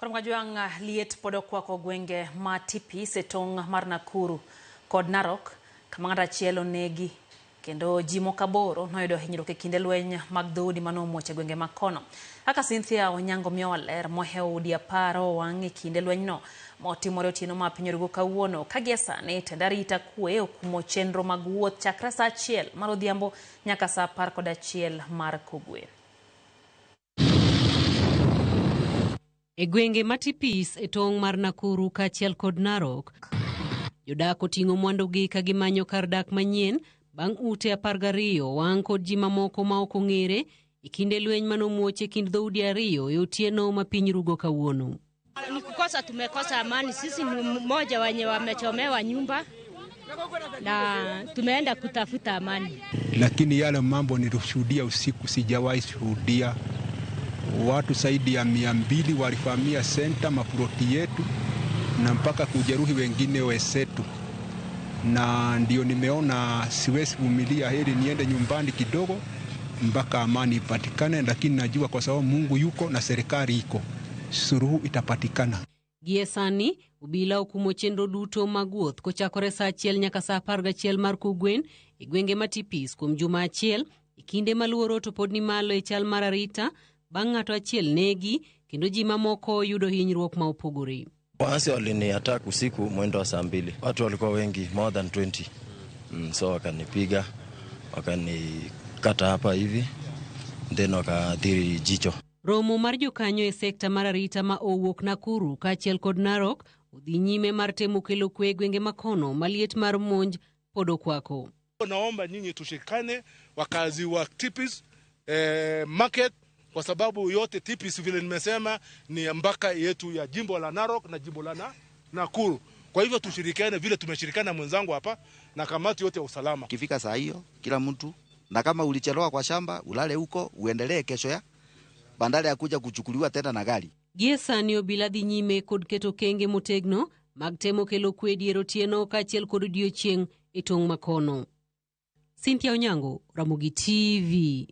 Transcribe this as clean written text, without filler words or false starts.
Koro Mwajwang' liet pod okwako gwenge ma Tipis e tong' mar Nakuru kod Narok kama ng'ato achiel onegi kendo ji moko aboro noyudo hinyruok e kinde lweny mag dhoudi mane omuoch e gwenge ma kono. Kaka Cynthia Onyango miyowa ler, mohewo udi apar owang' e kinde lwenyno motimore otieno ma piny orugo kawuono. Ka gie sani tend arita kwe okumo chenro mag wuoth chakre saa achiel mar odhiambo nyaka saa 11 mar kogwen. E gwenge ma Tipis e tong' mar Nakuru kaachiel kod Narok, jodak oting'o mwandugi ka gimanyo kar dak manyien bang' ute 12 wang' kod ji mamoko ma ok ong'ere e kinde lweny manomuoch e kind dhoudi ariyo e otieno ma piny rugo kawuono. Ni kukosa tumekosa amani. Sisi ni mmoja wenye wamechomewa nyumba na tumeenda kutafuta amani. Lakini yale mambo nilishuhudia usiku sijawahi shuhudia. Watu zaidi ya 200 walivamia senta maploti yetu na mpaka kujeruhi wengine wenzetu, na ndio nimeona siwezi vumilia, heri niende nyumbani kidogo mpaka amani ipatikane, lakini najua kwa sababu Mungu yuko na serikali iko, suluhu itapatikana. Gie sani, obila okumo chenro duto mag wuoth kochakore saa achiel nyaka saa 11 mar kogwen e gwenge ma Tipis kuom juma achiel e kinde ma luoro to pod ni malo e chal mar arita bang' ng'ato achiel negi kendo ji mamoko yudo hinyruok ma opogore. Waasi walini attack usiku mwendo wa saa 2. Watu walikuwa wengi more than 20. So wakanipiga, wakanikata hapa hivi, then wakaathiri jicho. Romo mar jokanyo e sekta mar arita ma owuok Nakuru kaachiel kod Narok odhi nyime mar temo kelo kwe e gwenge makono ma liet mar monj pod okwako. Naomba nyinyi tushikane, wakazi wa Tipis market, kwa sababu yote Tipis vile nimesema ni mpaka yetu ya jimbo la Narok na jimbo la Nakuru. Kwa hivyo tushirikiane vile tumeshirikiana mwenzangu hapa na kamati yote ya usalama. Kifika saa hiyo kila mtu, na kama ulichelewa kwa shamba ulale huko uendelee kesho ya bandari ya kuja kuchukuliwa tena na gari. Gie sani obila dhi nyime kod keto kenge motegno mag temo kelo kwe dier otieno kaachiel kod odiechieng' e tong' makono. Cynthia Onyango, Ramogi TV.